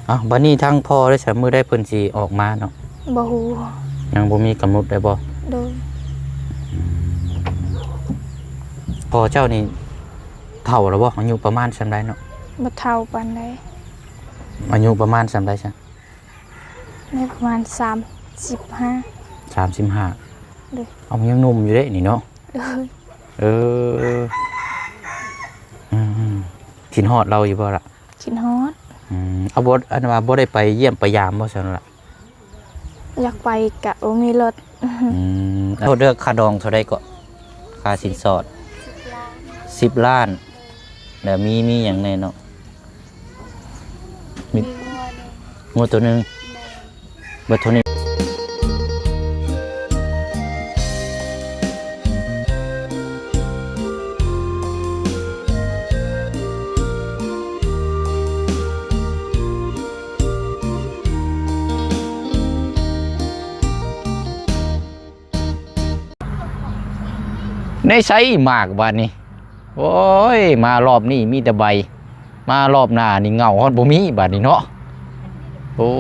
ເອົ້າ ບັດນີ້ທາງພໍ່ໄດ້ສະ ມື້ໃດເພິ່ນຊິອອກມາເນາະ? ບໍ່ຮູ້ ຍັງບໍ່ມີກຳນົດໄດ້ບໍ່? ໂດຍ. ອືມ ພໍ່ເຈົ້ານີ້ເຖົ້າແລ້ວບໍ່? ອາຍຸປະມານສ່ຳໃດເນາະ? ບໍ່ເຖົ້າປານໃດ. ອາຍຸປະມານສ່ຳໃດຊະ? ໄດ້ປະມານສາມສິບຫ້າ. ສາມສິບຫ້າ. ໂດຍ. ເອົ້າ ຍັງໜຸ່ມຢູ່ເດ້ນີ້ເນາະ? ໂດຍ. ເອີ ອືມໆ ຄິດຮອດລາວຢູ່ບໍ່ລະ? ຄິດຮອດ. ອືມ ເອົາ ບໍ່ ອັນວ່າບໍ່ໄດ້ໄປຢ້ຽມໄປຢາມບໍ່ຊັ້ນລະ? ຢາກໄປກະບໍ່ມີລົດ. ອືມ ໂທດເດີ ຄ່າດອງເທົ່າໃດເກາະ? ຄ່າສິນສອດ ສິບລ້ານ. ສິບລ້ານ. ແລ້ວມີ ມີຫຍັງແດ່ເນາະ? ມີ ມີງົວໂຕໜຶ່ງ. ງົວໂຕໜຶ່ງ. ແມ່ນ. ເບິດເທົ່ານີ້. ໃນໃສໝາກບາດນີ້? ໂອ້ຍ ມາລອບນີ້ມີແຕ່ໃບ ມາລອບໜ້ານີ້ເຫງົາຮອດບໍ່ມີບາດນີ້ເນາະ. ໂອ້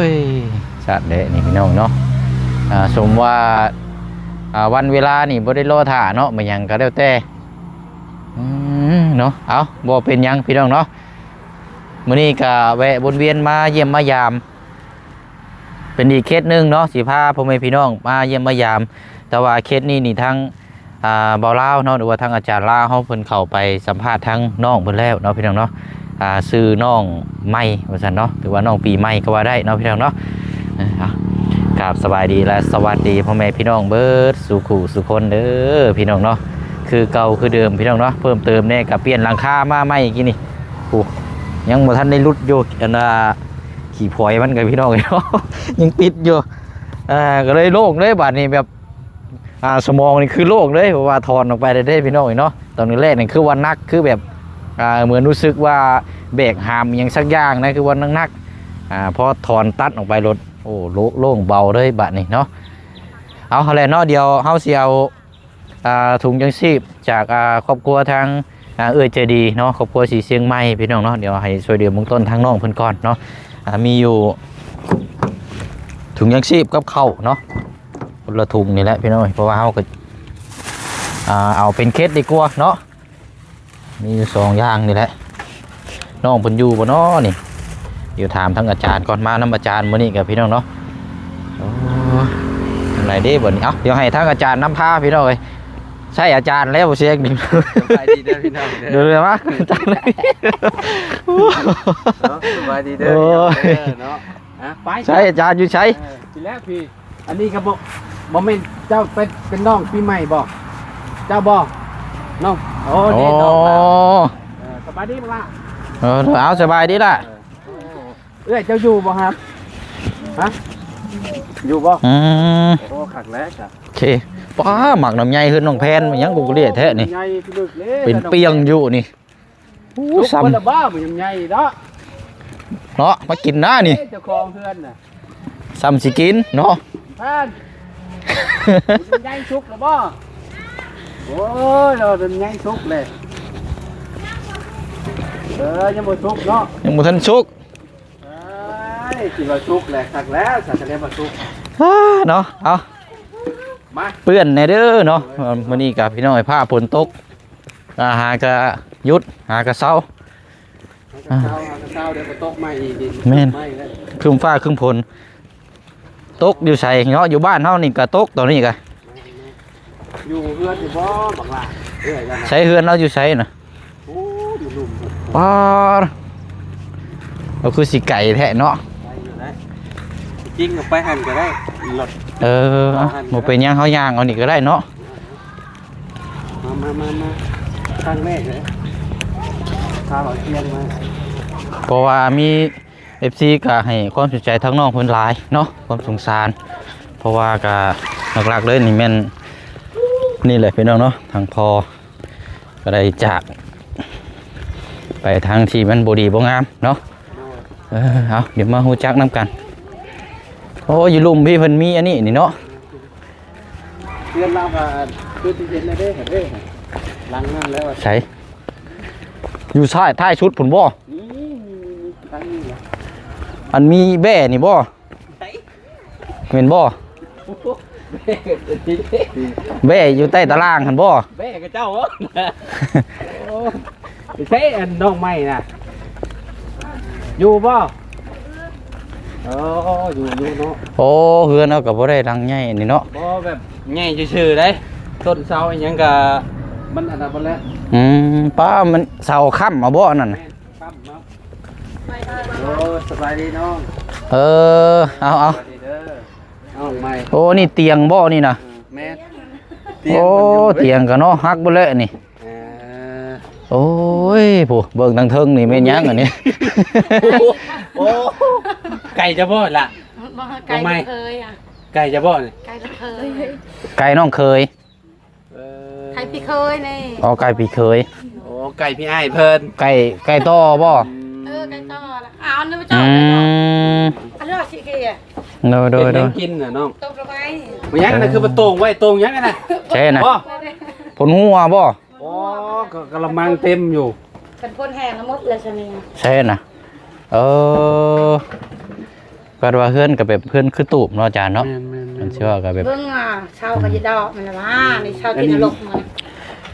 ຍ ຊັດແຫຼະນີ້ພີ່ນ້ອງເນາະ. ອ່າ ສົມວ່າ ອ່າ ວັນເວລານີ້ບໍ່ໄດ້ລໍຖ້າເນາະ ມາຫຍັງກໍແລ້ວແຕ່. ອືມ ເນາະ ເອົ້າ ບໍ່ເປັນຫຍັງພີ່ນ້ອງເນາະ. ມື້ນີ້ກໍແວະວົນວຽນມາຢ້ຽມມາຢາມ ເປັນອີກເຂດໜຶ່ງເນາະ ຊິພາພໍ່ແມ່ພີ່ນ້ອງມາຢ້ຽມມາຢາມ. ແຕ່ວ່າເຂດນີ້ນີ້ທາງ ອ່າ ບ່າວລາວເນາະ ຫຼືວ່າທາງອາຈານລາວເຮົາ ເພິ່ນເຂົ້າໄປສຳພາດທາງນ້ອງເພິ່ນແລ້ວເນາະ ພີ່ນ້ອງເນາະ. ອ່າ ຊື່ນ້ອງໃໝ່ວ່າຊັ້ນເນາະ ຫຼືວ່ານ້ອງປີໃໝ່ກໍວ່າໄດ້ເນາະ ພີ່ນ້ອງເນາະ. ເອີ ເອົາ ກາບສະບາຍດີ ແລະ ສະຫວັດດີພໍ່ແມ່ພີ່ນ້ອງເບິດສູ່ຄູ່ສູ່ຄົນເດີ ພີ່ນ້ອງເນາະ. ຄືເກົ່າຄືເດີມ ພີ່ນ້ອງເນາະ ເພີ່ມເຕີມແດ່ ກໍປ່ຽນຫຼັງຄາມາໃໝ່ກີ້ນີ້. ໂອ້ ຍັງບໍ່ທັນໄດ້ຫຼຸດຢູ່ ອັນວ່າ ຂີ້ພອຍມັນກໍພີ່ນ້ອງເນາະ ຍັງຕິດຢູ່. ອ່າ ກໍເລີຍໂລ່ງເລີຍບາດນີ້ ແບບ ອ່າ ສະໝອງນີ້ຄືໂລ່ງເລີຍ ເພາະວ່າຖອນອອກໄປແລ້ວເດ້ພີ່ນ້ອງເນາະ. ຕອນແລກໆນີ້ຄືວ່າໜັກ ຄືແບບ ອ່າ ເໝືອນຮູ້ສຶກວ່າແບກຫາມອີ່ຫຍັງສັກຢ່າງນະ ຄືວ່າໜັກໆ. ອ່າ ພໍຖອນຕັດອອກໄປໂລດ ໂອ້ ໂລ່ງເບົາເລີຍບາດນີ້ເນາະ. ເອົາຫັ້ນແຫຼະເນາະ ດຽວເຮົາຊິເອົາ ອ່າ ຖົງຍັງຊີບຈາກ ອ່າ ຄອບຄົວທາງ ອ່າ ເອື້ອຍໃຈດີເນາະ ຄອບຄົວສີຊຽງໃໝ່ ພີ່ນ້ອງເນາະ. ດຽວໃຫ້ຊ່ວຍເຫຼືອເບື້ອງຕົ້ນທາງນ້ອງເພິ່ນກ່ອນເນາະ. ອ່າ ມີຢູ່ຖົງຍັງຊີບກັບເຂົ້າເນາະ ຄົນລະຖົງນີ້ແຫຼະພີ່ນ້ອງ ເພາະວ່າເຮົາກໍ ອ່າ ເອົາເປັນເຂດດີກວ່າເນາະ. ມີຢູ່ສອງຢ່າງນີ້ແຫຼະ. ນ້ອງເພິ່ນຢູ່ບໍ່ເນາະນີ້? ດຽວຖາມທາງອາຈານກ່ອນ ມານຳອາຈານມື້ນີ້ກັບພີ່ນ້ອງເນາະ. ໂອ້ ຈັ່ງໃດເດ້ບັດນີ້? ເອົ້າ ດຽວໃຫ້ທາງອາຈານນຳພາພີ່ນ້ອງເອີຍ. ໃຊ້ອາຈານແລ້ວບໍ່ສຽງນີ້. ສະບາຍດີເດີພີ່ນ້ອງເດີ. ດຽວມາອາຈານ. ເນາະ ສະບາຍດີເດີ. ໂອ້ຍ ເນາະ. ອ່ະ ໄປ ໃຊ້ອາຈານຢູ່ໃສ? ເອີ ຊິແລ້ວພີ່. ອັນນີ້ກໍບໍ່ ບໍ່ແມ່ນເຈົ້າເປັນ ເປັນນ້ອງປີໃໝ່ບໍ່? ເຈົ້າບໍ່? ນ້ອງ ໂອ້ ນີ້ນ້ອງລາວ. ເອີ ສະບາຍດີບັກຫຼ້າ. ເອີ ເອົາ ສະບາຍດີລະ. ເອີ ເອື້ອຍເຈົ້າຢູ່ບໍ່ຮະ? ຮະ ຢູ່ບໍ່? ອືມ ໂອ້ ຄັກແລ້ວ. ໂອເຄ ປ້າ ໝາກລຳໄຍເຮືອນນ້ອງແພນ ຫຍັງກູກະເລຍແທ້ນີ້ ໃຫຍ່ພິລຶກເລີຍ ເປັນປ່ຽງຢູ່ນີ້. ໂອ້ ສ່ຳ ຄົນລະບ້າ ມັນຍັງໃຫຍ່ເນາະ ເນາະ ມາກິນນະນີ້ ເຈົ້າຂອງເຮືອນນະ ສ່ຳຊິກິນເນາະ. ທ່ານ ມັນໃຫຍ່ສຸກລະບໍ່? ໂອ້ຍ ລະມັນໃຫຍ່ສຸກແລ້ວ. ເອີ ຍັງບໍ່ສຸກເນາະ ຍັງບໍ່ທັນສຸກ. ເອີຍ ຄິດວ່າສຸກແລ້ວ ຄັກແລ້ວ ສາທະເລມາສຸກ ເນາະ. ເອົາ ມາ ເປື້ອນແດ່ເດີເນາະ. ເອີ ມື້ນີ້ກໍພີ່ນ້ອງ ຟ້າຝົນຕົກ ອ່າ ຫາກະຢຸດ ຫາກະເຊົາ ຫາກະເຊົາ ອ່າ ຫາກະເຊົາ ດຽວກໍຕົກໃໝ່ອີກ. ແມ່ນ ໃໝ່ເລີຍ ຄຶ້ມຟ້າຄຶ້ມຝົນ. ຕົກຢູ່ໃສເນາະ? ຢູ່ບ້ານເຮົານີ້ກໍຕົກຕອນນີ້ກະ. ຢູ່ເຮືອນຢູ່ບໍ່ບັກຫຼ້າ? ເອື້ອຍ ໃສເຮືອນລາວຢູ່ໃສນະ? ໂອ້ ຢູ່ລຸ່ມພຸ້ນ. ປາດ ກໍຄືຊິໄກແທ້ເນາະ. ໄກຢູ່ໄດ໋ ຈິງກໍໄປຫັ້ນກໍໄດ້ ລົດ. ເອີ ບໍ່ເປັນຫຍັງ ເຮົາຍ່າງເອົານີ້ກໍໄດ້ເນາະ. ມາ ມາ ມາ ມາ ຄັ້ງແລກເລີຍ ພາເອົາທຽນມາ. ເພາະວ່າມີເອັຟຊີກໍໃຫ້ຄວາມສົນໃຈທາງນ້ອງເພິ່ນຫຼາຍເນາະ ຄວາມສົງສານ. ເພາະວ່າກໍຫຼັກໆເລີຍນີ້ແມ່ນ ນີ້ແຫຼະພີ່ນ້ອງເນາະ ທາງພໍ່ກໍໄດ້ຈາກໄປທາງທີ່ມັນບໍ່ດີບໍ່ງາມເນາະ. ເອີ ເອົາ ດຽວມາຮູ້ຈັກນຳກັນ. ໂອ້ ຢູ່ລຸ່ມພີ້ເພິ່ນມີອັນນີ້ນີ້ເນາະ. ເຮືອນລາວກໍຄືທີ່ເຫັນແລ້ວເດ້ ເດ້ ຫຼັງນັ້ນແລ້ວ. ໃສ? ຢູ່ຊ້າຍທ້າຍສຸດພຸ້ນບໍ່? ນີ້ ນີ້ ນີ້ ນີ້ ທາງນີ້ແຫຼະ. ອັນມີແບ້ນີ້ບໍ່? ແມ່ນບໍ່? ແບ້ຢູ່ໃຕ້ຕາລ່າງຫັ້ນບໍ່? ແບ້ກະເຈົ້າ ໂອ້ ໃຊ້ອັນນ້ອງໃໝ່ນະ ຢູ່ບໍ່? ເອີ ຢູ່ ຢູ່ເນາະ. ໂອ້ ເຮືອນເຮົາກະບໍ່ໄດ້ຫຼັງໃຫຍ່ນີ້ເນາະ. ບໍ່ແບບໃຫຍ່ຊື່ໆເດ້ ຕົ້ນເສົາອີ່ຫຍັງກະມັນອັນນັ້ນໝົດແລ້ວ. ອືມ ປ້າ ມັນເສົາຄ້ຳເອົາບໍ່ອັນນັ້ນ? ແມ່ນ ຄ້ຳເນາະ. ໂອ້ ສະບາຍດີນ້ອງ. ເອີ ເອົາ ເອົາ ສະບາຍດີເດີ ນ້ອງໃໝ່. ໂອ້ ນີ້ຕຽງບໍ່ນີ້ນະ? ແມ່ນ ໂອ້ ຕຽງກະເນາະ ຫັກເບິດແລ້ວນີ້. ເອີ ໂອ້ຍ ຜູ້ເບິ່ງທາງເທິງນີ້ແມ່ນຫຍັງອັນນີ້? ໂອ້ ໄກ່ຈະບໍ່ລະ? ບໍ່ ໄກ່ລູກເຂີຍອະ. ໄກ່ຈະບໍ່ນີ້? ໄກ່ລູກເຂີຍ ໄກ່ນ້ອງເຂີຍ. ເອີ ໄກ່ພີ່ເຂີຍນີ້. ອໍ ໄກ່ພີ່ເຂີຍ. ໂອ້ ໄກ່ພີ່ອ້າຍເພິ່ນ. ໄກ່ ໄກ່ຕໍ່ບໍ່? ອືມ ເອີ ໄກ່ຕໍ່ລະ. ເອົາ ອັນນີ້ມາຈອດ ອືມ ອັນນີ້ຊິເກຍ. ໂດຍ ໂດຍ ໂດຍ ກິນນະນ້ອງ ຕົບລະໄວ້. ມັນຫຍັງອັນນັ້ນ ຄືມາໂຕ່ງໄວ້ ໂຕ່ງຫຍັງອັນນັ້ນ? ໃຊ່ນະ ບໍ່ ຜົນຫົວບໍ່? ອໍ ກະ ກະລະມັງເຕັມຢູ່ ຄັນຝົນແຫ້ງລະໝົດລະຊະນີ້. ໃຊ່ນະ ເອີ ກະວ່າເຮືອນກະແບບເຮືອນຄືຕູບເນາະ ອາຈານເນາະ. ແມ່ນໆໆ ມັນຊິວ່າກະແບບ ເບິ່ງ ອາ ເຊົາກະຊິດອກມັນລະວ່າ ນີ້ເຊົາ ອັນນີ້ ກິນລົກມັນ.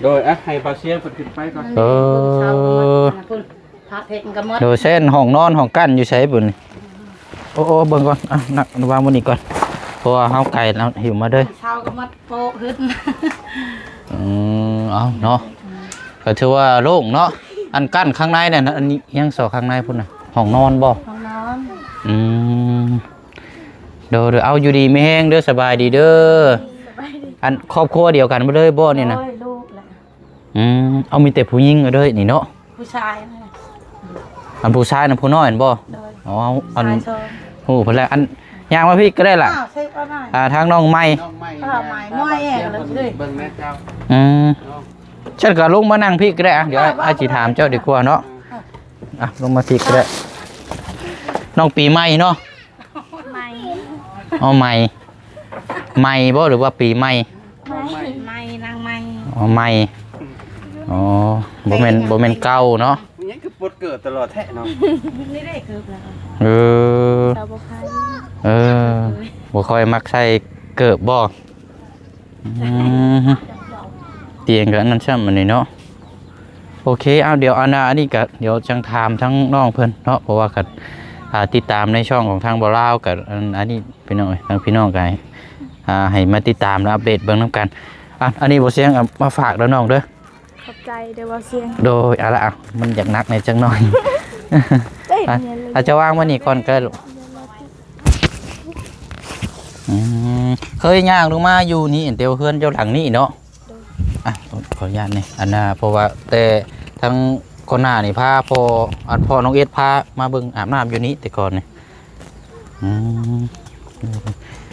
ໂດຍ ອະ ໃຫ້ບ່າວຊຽງເພິ່ນຂຶ້ນໄປກ່ອນ. ເອີ ເບິ່ງເຊົາກະໝົດ ພຸ້ນ ພະເພັກມັນກະໝົດ. ໂດຍ ເຊັ່ນຫ້ອງນອນຫ້ອງກັ້ນຢູ່ໃສພຸ້ນນີ້? ໂອ້ ໂອ້ ເບິ່ງກ່ອນ ອ່ະ ນັກວາງມື້ນີ້ກ່ອນ ເພາະວ່າເຮົາໄກແລ້ວ ຫິວມາເດີ. ເຊົາກະໝົດ ໂປະຂຶ້ນ. ອືມ ເອົາເນາະ ກະຖືວ່າໂລ່ງເນາະ. ອັນກັ້ນຂ້າງໃນນັ້ນ ອັນນີ້ຫຍັງ ຊອກຂ້າງໃນພຸ້ນນະ ຫ້ອງນອນບໍ່? ຫ້ອງນອນ. ອືມ ໂດຍ ໂດຍ ເອົາ ຢູ່ດີມີແຮງເດີ ສະບາຍດີເດີ. ສະບາຍດີ. ອັນຄອບຄົວດຽວກັນເບິດເລີຍບໍ່ນີ້ນະ? ໂດຍ ລູກແຫຼະ. ອືມ ເອົາ ມີແຕ່ຜູ້ຍິງເດີນີ້ເນາະ. ຜູ້ຊາຍນະ ອັນຜູ້ຊາຍນະ ຜູ້ນ້ອຍຫັ້ນບໍ່? ໂດຍ. ອໍ ອັນ ຊາຍສອງ ຮູ້ເພິ່ນແລ້ວ ອັນ ຍ່າງມາພີ້ກະໄດ້ລະ. ອ້າວ ເຊັກເອົາໜ້ອຍ ອ່າ ທາງນ້ອງໃໝ່ ນ້ອງໃໝ່ ເອີ ໃໝ່ ມວຍແອງເລີຍ. ເບິ່ງແມ່ເຈົ້າ ອືມ ເນາະ ເຊີນກະລົງມານັ່ງພີ້ກະໄດ້. ອ່ະ ດຽວອ້າຍຊິຖາມເຈົ້າດີກວ່າເນາະ. ອ່ະ ລົງມາພີ້ກະໄດ້. ນ້ອງປີໃໝ່ເນາະ. ໃໝ່ ອໍ ໃໝ່ ໃໝ່ບໍ່ ຫຼືວ່າປີໃໝ່? ໃໝ່ ໃໝ່ ນາງໃໝ່. ອໍ ໃໝ່ ອໍ ບໍ່ແມ່ນ ບໍ່ແມ່ນເກົ່າເນາະ. ມັນຫຍັງຄືປົດເກີບຕະຫຼອດແທ້ເນາະ. ນີ້ໄດ້ເກີບແລ້ວ. ເອີ ເຈົ້າບໍ່ໃສ່ ເອີ ບໍ່ຄ່ອຍມັກໃສ່ເກີບບໍ່? ອືມ ຕຽງກະອັນນັ້ນຊ້ຳອັນນີ້ເນາະ. ໂອເຄ ເອົາ ດຽວອັນ ອັນນີ້ກະ ດຽວຈັ່ງຖາມທາງນ້ອງເພິ່ນເນາະ ເພາະວ່າກະ ອ່າ ຕິດຕາມໃນຊ່ອງຂອງທາງບ່າວລາວກະ ອັນ ອັນນີ້ພີ່ນ້ອງເອີຍ ທາງພີ່ນ້ອງກະ ອ່າ ໃຫ້ມາຕິດຕາມ ແລະ ອັບເດດເບິ່ງນຳກັນ. ອ່ະ ອັນນີ້ບ່າວຊຽງເອົາມາຝາກເດີນ້ອງເດີ. ຂອບໃຈເດີບ່າວຊຽງ. ໂດຍ ເອົາລະ ອ່ະ ມັນຢາກໜັກແດ່ຈັກໜ້ອຍ. ເອີຍ ອ່ະ ເອົາ ຈະວາງໄວ້ນີ້ກ່ອນກະໄດ້ລູກ. ອືມ ເຄີຍຍ່າງລົງມາຢູ່ນີ້ ແຕ່ວ່າເຮືອນເຈົ້າຫຼັງນີ້ເນາະ. ໂດຍ. ອ່ະ ຂໍອະນຸຍາດນີ້ ອັນນ່າ ເພາະວ່າແຕ່ທາງກ່ອນໜ້ານີ້ພາພໍ່ ອັນ ພໍ່ນ້ອງເອັດພາມາເບິ່ງອາບນ້ຳຢູ່ນີ້ແຕ່ກ່ອນນີ້. ອືມ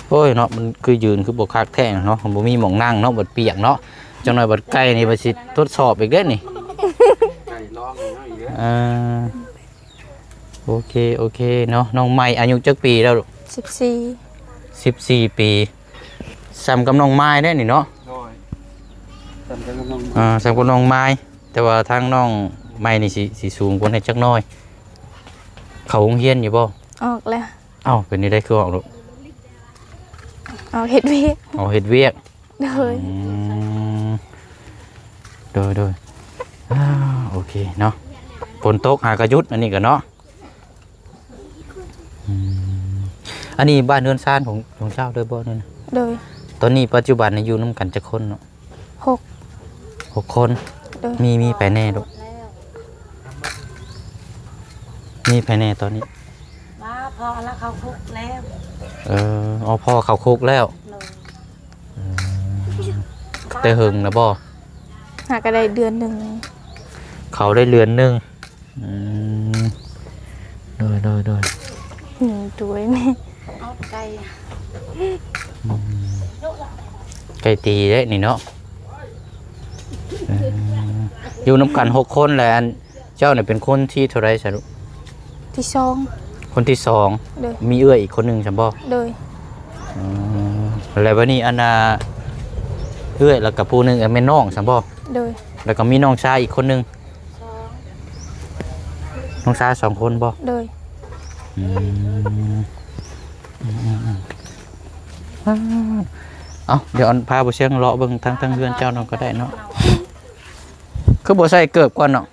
ໂອ້ຍເນາະ ມັນຄືຢືນຄືບໍ່ຄັກແທ້ເນາະ ມັນບໍ່ມີໝ່ອງນັ່ງເນາະ ບັດປຽກເນາະ. ຈັກໜ້ອຍບັດໄກ່ນີ້ ບັດຊິທົດສອບອີກເດ້ນີ້. ໄກ່ລອງເຮົາອີກເດ້. ເອີ ໂອເຄ ໂອເຄເນາະ. ນ້ອງໃໝ່ອາຍຸຈັກປີແລ້ວລູກ? ສິບສີ່ ສິບສີ່ປີ. ສ່ຳກັບນ້ອງມາຍເດ້ນີ້ເນາະ. ໂດຍ ສ່ຳກັບນ້ອງມາຍ ອ່າ ສ່ຳກັບນ້ອງມາຍ ແຕ່ວ່າທາງນ້ອງໃໝ່ນີ້ຊິ ຊິສູງກວ່າແດ່ຈັກໜ້ອຍ. ເຂົ້າໂຮງຮຽນຢູ່ບໍ່? ອອກແລ້ວ. ເອົ້າ ເປັນແນວໃດຄືອອກລູກ? ອອກເຮັດວຽກ. ອອກເຮັດວຽກ. ໂດຍ. ອືມ ໂດຍ ໂດຍ. ອ່າ ໂອເຄເນາະ ຝົນຕົກຫາກະຢຸດ ອັນນີ້ກະເນາະ. ອືມ ອັນນີ້ບ້ານເຮືອນຊານຂອງ ຂອງເຈົ້າເດີບໍ່ນີ້ນະ? ໂດຍ. ຕອນນີ້ປັດຈຸບັນນີ້ຢູ່ນຳກັນຈັກຄົນເນາະ? ຫົກ ຫົກຄົນ. ໂດຍ. ມີ ມີໃຜແດ່ລູກ? ມີໃຜແດ່ຕອນນີ້? ວ່າພໍ່ລະເຂົ້າຄຸກແລ້ວ. ເອີ ອໍ ພໍ່ເຂົ້າຄຸກແລ້ວ. ໂດຍ. ອືມ ແຕ່ເຫິງລະບໍ່? ຫາກະໄດ້ເດືອນໜຶ່ງ. ເຂົາໄດ້ເດືອນໜຶ່ງ. ອືມ ໂດຍ ໂດຍ ໂດຍ. ອືມ ໂດຍ ນີ້ ເອົາໄກ່ ອືມ ໄກ່ຕີເດ້ນີ້ເນາະ. ເອີ ຢູ່ນຳກັນຫົກຄົນແຫຼະ ອັນ ເຈົ້ານີ້ເປັນຄົນທີເທົ່າໃດຊະລູກ? ທີສອງ. ຄົນທີສອງ. ໂດຍ. ມີເອື້ອຍອີກຄົນໜຶ່ງຊະບໍ່? ໂດຍ. ອືມ ແລ້ວບາດນີ້ອັນນ່າ ເອື້ອຍແລ້ວກະຜູ້ໜຶ່ງແມ່ນນ້ອງຊະບໍ່? ໂດຍ. ແລ້ວກະມີນ້ອງຊາຍອີກຄົນໜຶ່ງ. ສອງ ນ້ອງຊາຍສອງຄົນບໍ່? ໂດຍ. ອືມ ອືມໆໆ ອ້າວ ດຽວອັນພາບໍ່ຊຽງເລາະເບິ່ງທາງ ທາງເຮືອນເຈົ້ານຳກໍໄດ້ເນາະ. ຄືບໍ່ໃສ່ເກີບກ່ອນເນາະ?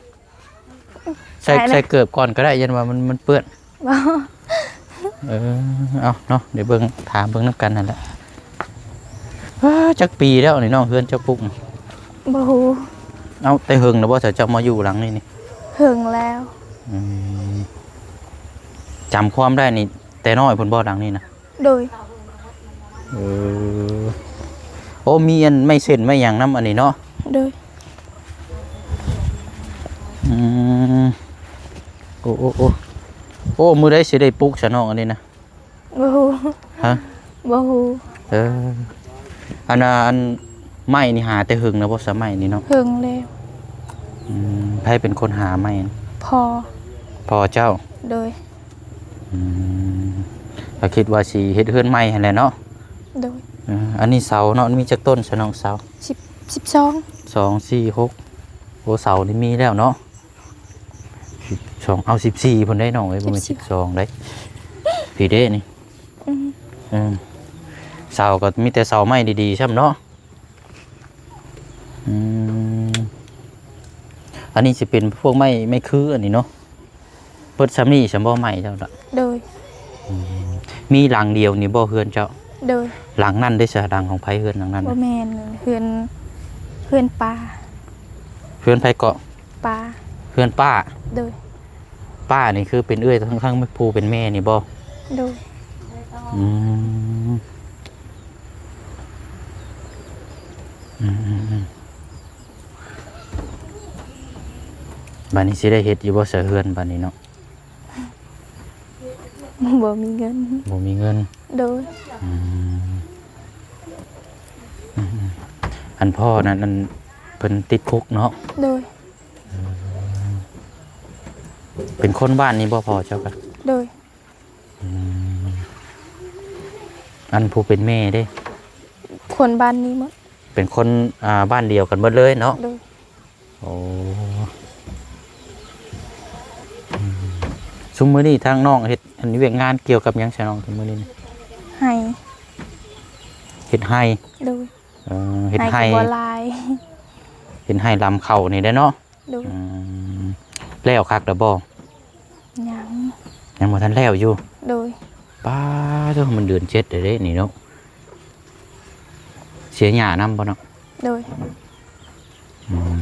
ໃສ່ ໃສ່ເກີບກ່ອນກໍໄດ້ ຢ້ານວ່າມັນ ມັນເປື້ອນ. ບໍ່ ເອີ ເອົາເນາະ ດຽວເບິ່ງ ຖາມເບິ່ງນຳກັນຫັ້ນແຫຼະ. ອ້າ ຈັກປີແລ້ວນີ້ນ້ອງ ເຮືອນເຈົ້າປຸກ? ບໍ່ຮູ້. ເອົາ ແຕ່ເຫິງແລ້ວບໍ່ ເຈົ້າມາຢູ່ຫຼັງນີ້ນີ້? ເຫິງແລ້ວ. ອືມ ຈຳຄວາມໄດ້ນີ້ ແຕ່ນ້ອຍພຸ້ນບໍ່ ຫຼັງນີ້ນະ? ໂດຍ. ເອີ ໂອ້ ມີອັນໄມ້ເສັ້ນໄມ້ຫຍັງນຳອັນນີ້ເນາະ? ໂດຍ. ອືມ ໂອ້ ໂອ້ ໂອ້ ໂອ້ ມື້ໃດຊິໄດ້ປຸກຊະນ້ອງອັນນີ້ນະ? ບໍ່ຮູ້. ຮະ? ບໍ່ຮູ້. ເອີ ອັນນ່າ ອັນໄມ້ນີ້ຫາແຕ່ເຫິງແລ້ວບໍ່ຊະ ໄມ້ນີ້ເນາະ? ເຫິງແລ້ວ. ອືມ ໃຜເປັນຄົນຫາໄມ້? ພໍ່. ພໍ່ເຈົ້າ? ໂດຍ. ອືມ ກໍຄິດວ່າຊິເຮັດເຮືອນໃໝ່ຫັ້ນແຫຼະເນາະ? ໂດຍ. ເອີ ອັນນີ້ເສົາເນາະ ມີຈັກຕົ້ນຊະນ້ອງ ເສົາ? ສິບ ສິບສອງ. ສອງ ສີ່ ຫົກ ໂອ້ ເສົານີ້ມີແລ້ວເນາະ? ສິບສອງ ເອົາ ສິບສີ່ພຸ້ນເດ້ນ້ອງເອີຍ ບໍ່ແມ່ນ ສິບສີ່ ສິບສອງເດ້. ພີ້ເດ້ນີ້. ອືມ ເອີ ເສົາກໍມີແຕ່ເສົາໄມ້ດີໆຊ້ຳເນາະ. ອືມ ອັນນີ້ຊິເປັນພວກໄມ້ ໄມ້ຄືອັນນີ້ເນາະ? ເບິດຊ່ຳນີ້ຊ່ຳບໍ່ ໄມ້ເຈົ້າລະ? ໂດຍ. ອືມ ມີຫຼັງດຽວນີ້ບໍ່ເຮືອນເຈົ້າ? ໂດຍ. ຫຼັງນັ້ນເດ້ຊະ ຫຼັງຂອງໃຜ ເຮືອນຫຼັງນັ້ນ? ບໍ່ແມ່ນ ເຮືອນ ເຮືອນປ້າ. ເຮືອນໃຜເກາະ? ປ້າ. ເຮືອນປ້າ? ໂດຍ. ປ້ານີ້ຄືເປັນເອື້ອຍທັງ ທັງຜູ້ເປັນແມ່ນີ້ບໍ່? ໂດຍ. ອືມ ອືມໆໆ ບາດນີ້ຊິໄດ້ເຮັດຢູ່ບໍ່ຊະເຮືອນບາດນີ້ເນາະ? ບໍ່ມີເງິນ. ບໍ່ມີເງິນ. ໂດຍ. ອືມ ອືມໆ ອັນພໍ່ນັ້ນ ອັນເພິ່ນຕິດຄຸກເນາະ? ໂດຍ. ເປັນຄົນບ້ານນີ້ບໍ່ພໍ່ເຈົ້າກະ? ໂດຍ. ອືມ ອັນຜູ້ເປັນແມ່ເດ້? ຄົນບ້ານນີ້ໝົດ. ເປັນຄົນ ອ່າ ບ້ານດຽວກັນໝົດເລີຍເນາະ? ໂດຍ. ໂອ້ ອືມ ຊຸມມື້ນີ້ທາງນ້ອງເຮັດ ອັນ ວຽກງານກ່ຽວກັບຫຍັງຊະນ້ອງ ຊຸມມື້ນີ້? ໄຮ່. ເຮັດໄຮ່? ໂດຍ. ເອີ ເຮັດໄຮ່ ໄຮ່ກໍບໍ່ຫຼາຍ ເຮັດໄຮ່ລຳເຂົ້ານີ້ແຫຼະເນາະ? ໂດຍ. ອືມ ແລ້ວຄັກແລ້ວບໍ່? ຍັງ. ຍັງບໍ່ທັນແລ້ວຢູ່? ໂດຍ. ປ້າໂທ້ ມັນເດືອນເຈັດແລ້ວເດ້ນີ້ເນາະ ເສຍຫຍ້ານຳບໍ່ເນາະ? ໂດຍ. ອືມ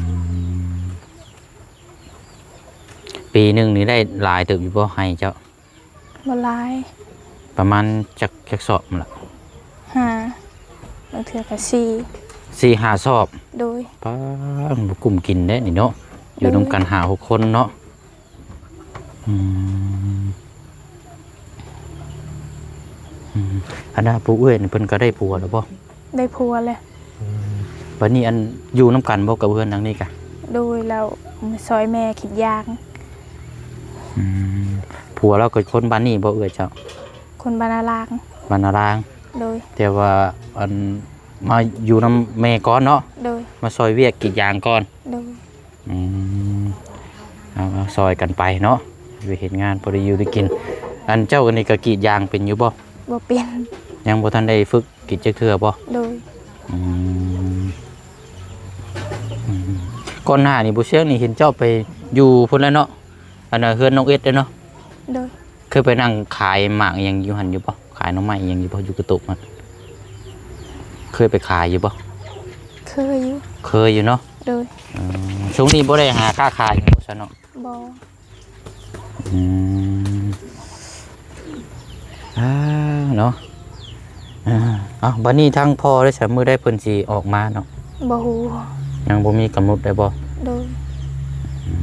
ປີໜຶ່ງນີ້ໄດ້ຫຼາຍເຕີບຢູ່ບໍ່ ໄຮ່ເຈົ້າ? ບໍ່ຫຼາຍ. ປະມານຈັກ ຈັກສອບລະ? ຫ້າ ບາງເທື່ອກະສີ່ ສີ່ຫ້າສອບ. ໂດຍ. ປ້າ ມັນບໍ່ກຸ້ມກິນເດ້ນີ້ເນາະ ຢູ່ນຳກັນຫ້າຫົກຄົນເນາະ. ອືມ ອືມ ອັນນ່າ ຜູ້ເອື້ອຍນີ້ເພິ່ນກໍໄດ້ຜົວແລ້ວບໍ່? ໄດ້ຜົວແລ້ວ. ອືມ ບາດນີ້ ອັນ ຢູ່ນຳກັນບໍ່ກັບເຮືອນຫຼັງນີ້ກະ? ໂດຍ. ລາວມາຊ່ອຍແມ່ກິດຢາງ. ອືມ ຜົວລາວກໍຄົນບ້ານນີ້ບໍ່ເອື້ອຍເຈົ້າ? ຄົນບ້ານນາລາງ. ບ້ານນາລາງ. ໂດຍ. ແຕ່ວ່າ ອັນ ມາຢູ່ນຳແມ່ກ່ອນເນາະ? ໂດຍ. ມາຊ່ອຍວຽກກິດຢາງກ່ອນ. ໂດຍ. ອືມ ເອົາ ເອົາ ຊ່ອຍກັນໄປເນາະ ໄປເຮັດງານພໍໄດ້ຢູ່ໄດ້ກິນ. ອັນເຈົ້ານີ້ກໍກຣີດຢາງເປັນຢູ່ບໍ່? ບໍ່ເປັນ. ຍັງບໍ່ທັນໄດ້ຝຶກກຣີດຈັກເທື່ອບໍ່? ໂດຍ. ອືມ ອືມ ກ່ອນໜ້ານີ້ບໍ່ຊຽງນີ້ເຫັນເຈົ້າໄປຢູ່ພຸ້ນແລ້ວເນາະ ອັນນ່າ ເຮືອນນ້ອງເອັດເດ້ເນາະ? ໂດຍ. ເຄີຍໄປນັ່ງຂາຍໝາກອີ່ຫຍັງຢູ່ຫັ້ນຢູ່ບໍ່? ຂາຍໜໍ່ໄມ້ອີ່ຫຍັງຢູ່ບໍ່? ຢູ່ກະຕຸກຫັ້ນ ເຄີຍໄປຂາຍຢູ່ບໍ່? ເຄີຍຢູ່. ເຄີຍຢູ່ເນາະ? ໂດຍ. ເອີ ຊ່ວງນີ້ບໍ່ໄດ້ຫາຄ້າຂາຍຫຍັງບໍ່ຊະເນາະ? ບໍ່. ອືມ ອ່າ ເນາະ. ອ່າ ເອົ້າ ບາດນີ້ທາງພໍ່ໄດ້ຊະ ມື້ໃດເພິ່ນຊິອອກມາເນາະ? ບໍ່ຮູ້. ຍັງບໍ່ມີກຳນົດໄດ້ບໍ່? ໂດຍ. ອືມ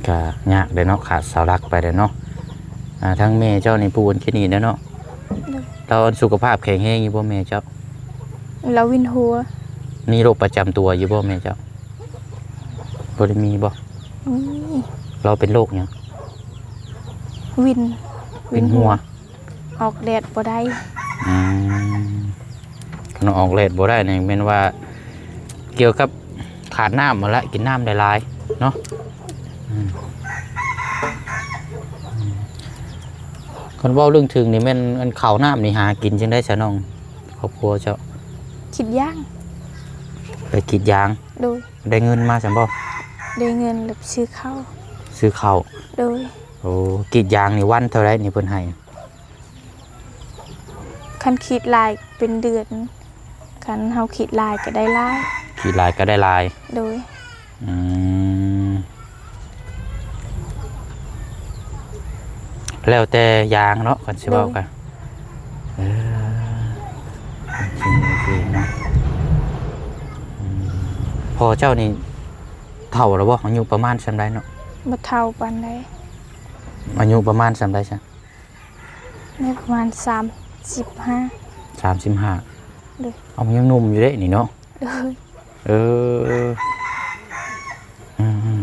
ກະຍາກເດ້ເນາະ ຂາດເສົາຫຼັກໄປເດ້ເນາະ. ອ່າ ທາງແມ່ເຈົ້ານີ້ ຜູ້ອັນຄິດນີ້ເດ້ເນາະ. ໂດຍ. ລາວອັນສຸຂະພາບແຂງແຮງຢູ່ບໍ່ແມ່ເຈົ້າ? ລາວວິນຫົວ. ມີໂລກປະຈຳຕົວຢູ່ບໍ່ແມ່ເຈົ້າ? ບໍ່ໄດ້ມີບໍ່? ມີ. ລາວເປັນໂລກຫຍັງ? ວິນ ວິນຫົວ. ອອກແດດບໍ່ໄດ້. ອືມ ຄັນອອກແດດບໍ່ໄດ້ນີ້ແມ່ນວ່າກ່ຽວກັບຂາດນ້ຳຫັ້ນລະ ກິນນ້ຳຫຼາຍ ເນາະ. ອືມ ອືມ ຄັນເວົ້າເລື່ອງຖືກນີ້ແມ່ນອັນເຂົ້ານ້ຳນີ້ຫາກິນຈັ່ງໃດຊະນ້ອງ ຄອບຄົວເຈົ້າ? ກຣີດຢາງ. ໄປກຣີດຢາງ? ໂດຍ. ໄດ້ເງິນມາຊັ້ນບໍ່? ໄດ້ເງິນແລ້ວຊື້ເຂົ້າ. ຊື້ເຂົ້າ. ໂດຍ. ໂອ້ ກຣີດຢາງນີ້ວັນເທົ່າໃດນີ້ເພິ່ນໃຫ້? ຄັນກຣີດຫຼາຍເປັນເດືອນ ຄັນເຮົາກຣີດຫຼາຍກໍໄດ້ຫຼາຍ. ກຣີດຫຼາຍກໍໄດ້ຫຼາຍ. ໂດຍ. ອືມ ແລ້ວແຕ່ຢາງເນາະ ຄັນຊິເວົ້າ ໂດຍ ກັນ. ເອີ ໂອເຄ ໂອເຄເນາະ. ອືມ ພໍ່ເຈົ້ານີ້ເຖົ້າແລ້ວບໍ່? ອາຍຸປະມານສ່ຳໃດເນາະ? ບໍ່ເຖົ້າປານໃດ. ອາຍຸປະມານສ່ຳໃດຊະ? ໄດ້ປະມານສາມສິບຫ້າ. ສາມສິບຫ້າ. ໂດຍ. ເອົາ ຍັງໜຸ່ມຢູ່ເດ້ນີ້ເນາະ. ໂດຍ. ເອີ ອືມ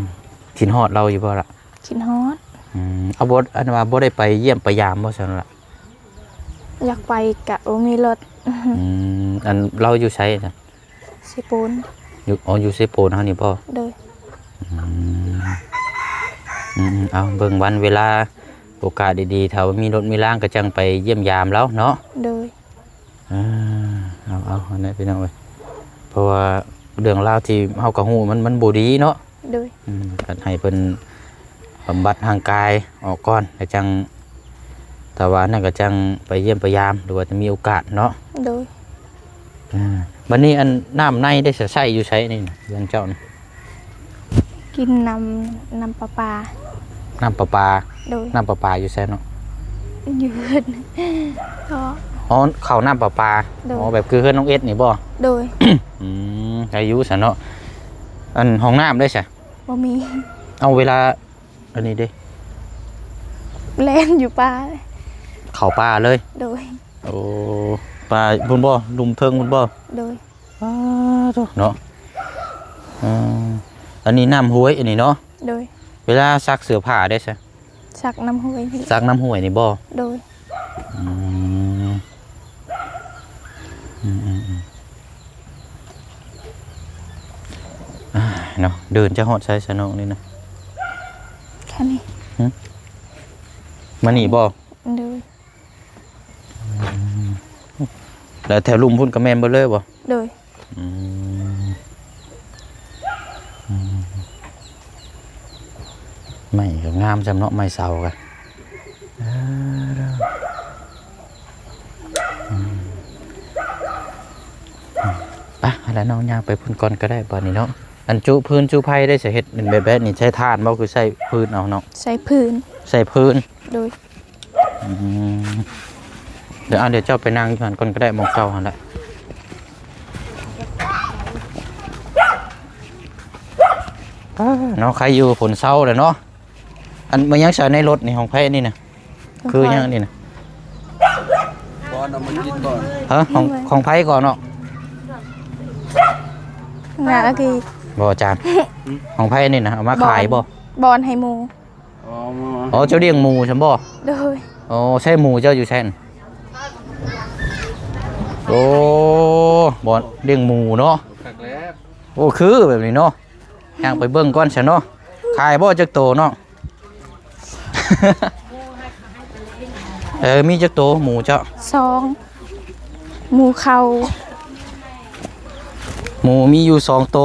ໆ ຄິດຮອດລາວຢູ່ບໍ່ລະ? ຄິດຮອດ. ອືມ ເອົາ ບໍ່ ອັນວ່າບໍ່ໄດ້ໄປຢ້ຽມໄປຢາມບໍ່ຊັ້ນລະ? ຢາກໄປກະບໍ່ມີລົດ. ອືມ ອັນລາວຢູ່ໃສນະ? ເຊໂປນ. ຢູ່ ອໍ ຢູ່ເຊໂປນເຮົານີ້ບໍ່? ໂດຍ. ອືມ ອືມໆ ເອົາ ເບິ່ງວັນເວລາ ໂອກາດດີໆ ຖ້າວ່າມີລົດມີລາງກໍຈັ່ງໄປຢ້ຽມຢາມລາວເນາະ. ໂດຍ. ເອີ ເອົາໆ ຫັ້ນແຫຼະພີ່ນ້ອງເອີຍ ເພາະວ່າເລື່ອງລາວທີ່ເຮົາກໍຮູ້ ມັນ ມັນບໍ່ດີເນາະ. ໂດຍ. ອືມ ກໍໃຫ້ເພິ່ນບຳບັດຮ່າງກາຍອອກກ່ອນ ແລ້ວຈັ່ງ ຖ້າວ່ານັ້ນກໍຈັ່ງໄປຢ້ຽມໄປຢາມ ຫຼືວ່າຈະມີໂອກາດເນາະ. ໂດຍ. ອ່າ ບັດນີ້ອັນນ້ຳໃນໄດ້ໃຊ້ຢູ່ໃສນີ້ນະ ເຮືອນເຈົ້ານະ? ກິນນ້ຳ ນ້ຳປະປາ. ນ້ຳປະປາ. ໂດຍ. ນ້ຳປະປາຢູ່ໃສເນາະ? ຢູ່ເຮືອນ. ອໍ ເຂົ້ານ້ຳປະປາ. ໂດຍ. ອໍ ແບບຄືເຮືອນນ້ອງເອັດນີ້ບໍ່? ໂດຍ. ອືມ ໄດ້ຢູ່ຊະເນາະ. ອັນຫ້ອງນ້ຳເດ້ຊະ? ບໍ່ມີ. ເອົາ ເວລາ ອັນນີ້ເດ້ ແລ່ນຢູ່ປ່າ ເຂົ້າປ່າເລີຍ. ໂດຍ. ໂອ້ ປ່າພຸ້ນບໍ່? ລຸ່ມເທິງພຸ້ນບໍ່? ໂດຍ. ປາໂທ້ເນາະ. ເອີ ອັນນີ້ນ້ຳຫ້ວຍອັນນີ້ເນາະ? ໂດຍ. ເວລາຊັກເສື້ອຜ້າເດ້ຊະ? ຊັກນ້ຳຫ້ວຍນີ້. ຊັກນ້ຳຫ້ວຍນີ້ບໍ່? ໂດຍ. ອືມ ອືມໆໆ ອ່າ ເນາະ ເດີນຈະຮອດໃສຊະນ້ອງນີ້ນະ? ແຄ່ນີ້. ຫຶ? ມານີ້ບໍ່? ໂດຍ. ອືມ ແລ້ວແຖວລຸ່ມພຸ້ນກໍແມ່ນເບິດເລີຍບໍ່? ໂດຍ. ອືມ ອືມ ໄມ້ກໍງາມຊ່ຳເນາະ ໄມ້ເສົາກໍ ເອີ ອືມ ອືມ ໄປ ຫັ້ນລະນ້ອງ ຍ່າງໄປພຸ້ນກ່ອນກໍໄດ້ ບາດນີ້ເນາະ. ອັນຈຸຟືນຈຸໄຟໄດ້ສະ ເຮັດແບບ ແບບນີ້ໃຊ້ຖ່ານບໍ່ ຄືໃຊ້ຟືນເອົາເນາະ? ໃຊ້ຟືນ. ໃຊ້ຟືນ. ໂດຍ. ອືມ ດຽວ ອ່າ ດຽວເຈົ້າໄປນັ່ງຢູ່ຫັ້ນກ່ອນກໍໄດ້ ໝ່ອງເກົ່າຫັ້ນແຫຼະ. ອ້າ ເນາະ ໃຄຢູ່ ຝົນເຊົາແລ້ວເນາະ. ອັນ ມັນຍັງໃສ່ໃນລົດນີ້ ຂອງໃຜນີ້ນະ? ຂອງ ຄືຫຍັງນີ້ນະ? ບອນເອົາມາກິນກ່ອນ. ຮະ? ຂອງ ຂອງໃຜກ່ອນເນາະ? ງານອາທິດ. ບໍ່ ອາຈານ. ຂອງໃຜນີ້ນະ? ເອົາມາຂາຍບໍ່? ບອນ ບອນໃຫ້ໝູ. ອໍ ເຈົ້າລ້ຽງໝູຊັ້ນບໍ່? ໂດຍ. ອໍ ໃຊ້ໝູເຈົ້າຢູ່ໃສ? ໂອ້ ບ່ອນລ້ຽງໝູເນາະ. ຄັກແລ້ວ. ໂອ້ ຄືແບບນີ້ເນາະ. ຍ່າງໄປເບິ່ງກ່ອນຊະເນາະ. ຂາຍບໍ່ ຈັກໂຕນ້ອງ? ເອີ ມີຈັກໂຕໝູເຈົ້າ? ສອງ. ໝູເຂົ້າ. ໝູມີຢູ່ສອງໂຕ.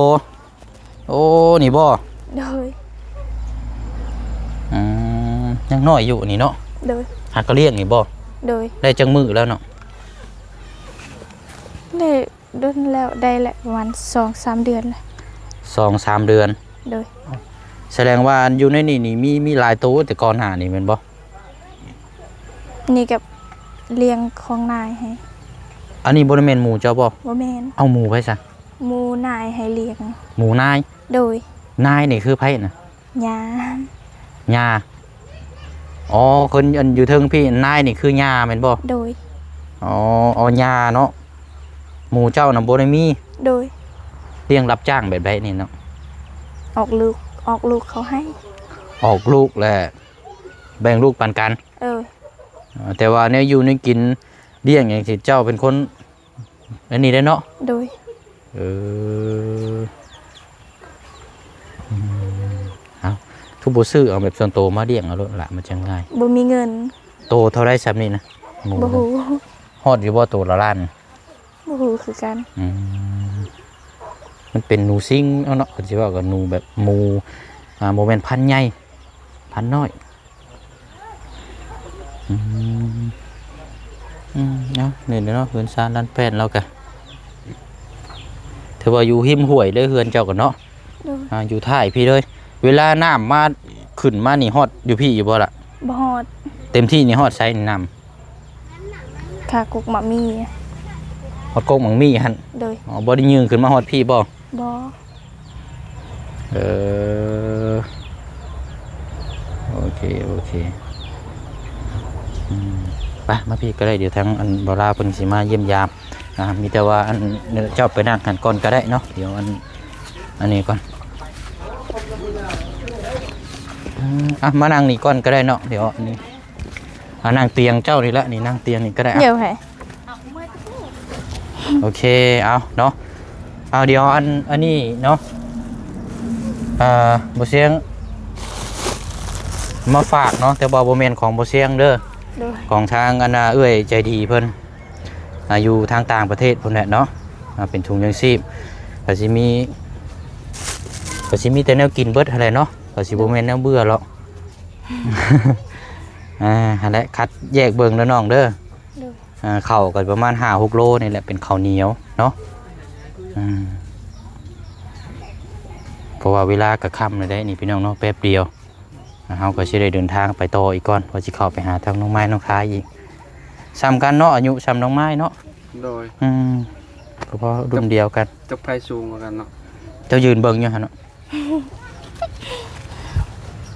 ໂອ້ ນີ້ບໍ່? ໂດຍ. ອືມ ຍັງນ້ອຍຢູ່ນີ້ເນາະ. ໂດຍ. ຫາກໍລ້ຽງນີ້ບໍ່? ໂດຍ. ໄດ້ຈັກມື້ແລ້ວເນາະ? ໄດ້ດົນແລ້ວ ໄດ້ແຫຼະ ປະມານສອງສາມເດືອນແລ້ວ. ສອງສາມເດືອນ. ໂດຍ. ສະແດງວ່າຢູ່ໃນນີ້ນີ້ມີ ມີຫຼາຍໂຕແຕ່ກ່ອນໜ້ານີ້ແມ່ນບໍ່? ນີ້ກໍລ້ຽງຂອງນາຍໃຫ້. ອັນນີ້ບໍ່ໄດ້ແມ່ນໝູເຈົ້າບໍ່? ບໍ່ແມ່ນ. ເອົາ ໝູໃຜຊະ? ໝູນາຍໃຫ້ລ້ຽງ. ໝູນາຍ? ໂດຍ. ນາຍນີ້ຄືໃຜນະ? ຍ່າ. ຍ່າ. ອໍ ຄົນອັນຢູ່ເທິງພີ້ ນາຍນີ້ຄືຍ່າແມ່ນບໍ່? ໂດຍ. ອໍ ອໍ ຍ່າເນາະ. ໝູເຈົ້ານະບໍ່ໄດ້ມີ? ໂດຍ. ລ້ຽງຮັບຈ້າງແບບໃດນີ້ເນາະ? ອອກລູກ ອອກລູກເຂົາໃຫ້. ອອກລູກແລ້ວແບ່ງລູກປັນກັນ. ເອີ. ແຕ່ວ່າແນວຢູ່ແນວກິນ ລ້ຽງຫຍັງຊີ້ ເຈົ້າເປັນຄົນ ອັນນີ້ໄດ້ເນາະ? ໂດຍ. ເອີ ອືມ ຄືບໍ່ຊື້ເອົາແບບສ່ວນໂຕມາລ້ຽງເອົາໂລດລະ ມັນຈັ່ງງ່າຍ. ບໍ່ມີເງິນ. ໂຕເທົ່າໃດຊ່ຳນີ້ນະ ໝູ? ບໍ່ຮູ້. ຮອດຢູ່ບໍ່ໂຕລະລ້ານ? ບໍ່ຮູ້ຄືກັນ. ອືມ ມັນເປັນໜູຊິງເນາະ ເພິ່ນຊິເວົ້າກັນ ໜູແບບໝູ ອ່າ ບໍ່ແມ່ນພັນໃຫຍ່ ພັນນ້ອຍ. ອືມ ອືມ ເອົາ ນີ້ເນາະ ເຮືອນຊານລ້ານແປດລາວກະ ຖືວ່າຢູ່ຮິມຫ້ວຍເລີຍເຮືອນເຈົ້າກະເນາະ. ໂດຍ. ອ່າ ຢູ່ທ້າຍພີ້ເລີຍ. ເວລານ້ຳມາ ຂຶ້ນມານີ້ຮອດຢູ່ພີ້ຢູ່ບໍ່ລະ? ບໍ່ຮອດ. ເຕັມທີ່ນີ້ຮອດໃສນີ້ນ້ຳ? ຄາກົກໝາກມີ້. ຮອດກົກໝາກມີ້ຫັ້ນ? ໂດຍ. ອໍ ບໍ່ໄດ້ຍື່ນຂຶ້ນມາຮອດພີ້ບໍ່? ບໍ່. ເອີ ໂອເຄ ໂອເຄ. ອືມ ໄປ ມາພີ້ກະໄດ້ ດຽວທາງອັນບ່າວລາວເພິ່ນຊິມາຢ້ຽມຢາມ. ອ່າ ມີແຕ່ວ່າອັນ ເຈົ້າໄປນັ່ງຫັ້ນກ່ອນກະໄດ້ເນາະ ດຽວອັນ ອັນນີ້ກ່ອນ. ອືມ ອ່ະ ມານັ່ງນີ້ກ່ອນກະໄດ້ເນາະ ດຽວອັນນີ້ ອ່າ ນັ່ງຕຽງເຈົ້ານີ້ລະ ນີ້ນັ່ງຕຽງນີ້ກະໄດ້. ດຽວໃຜ? ໂອເຄ ເອົາເນາະ ເອົາ ດຽວອັນ ອັນນີ້ເນາະ ເອີ ບໍ່ຊຽງມາຝາກເນາະ ແຕ່ວ່າບໍ່ແມ່ນຂອງບໍ່ຊຽງເດີ. ໂດຍ. ຂອງທາງອັນ ເອື້ອຍໃຈດີເພິ່ນ ອ່າ ຢູ່ທາງຕ່າງປະເທດພຸ້ນແຫຼະເນາະ. ອ່າ ເປັນຖົງຍັງຊີບ ກະຊິມີ ກະຊິມີແຕ່ແນວກິນເບິດຫັ້ນແຫຼະເນາະ ກະຊິບໍ່ແມ່ນແນວເບື່ອຫຼອກ. ອ່າ ຫັ້ນແຫຼະ ຄັດແຍກເບິ່ງເດີນ້ອງເດີ. ໂດຍ. ອ່າ ເຂົ້າກະປະມານຫ້າຫົກໂລນີ້ແຫຼະ ເປັນເຂົ້າໜຽວເນາະ. ອືມ ເພາະວ່າເວລາກະຄ່ຳແລ້ວເດ້ນີ້ພີ່ນ້ອງເນາະ ແປັບດຽວ ອ່າ ເຮົາກະຊິໄດ້ເດີນທາງໄປຕໍ່ອີກກ່ອນ ວ່າຊິເຂົ້າໄປຫາທາງນ້ອງໄມ້ນ້ອງທາຍອີກ. ສ່ຳກັນເນາະ ອາຍຸສ່ຳນ້ອງໄມ້ເນາະ. ໂດຍ. ອືມ ກະພໍລຸ້ນດຽວກັນ. ຈັກໃຜສູງກວ່າກັນເນາະ? ເຈົ້າຢືນເບິ່ງຢູ່ຫັ້ນເນາະ.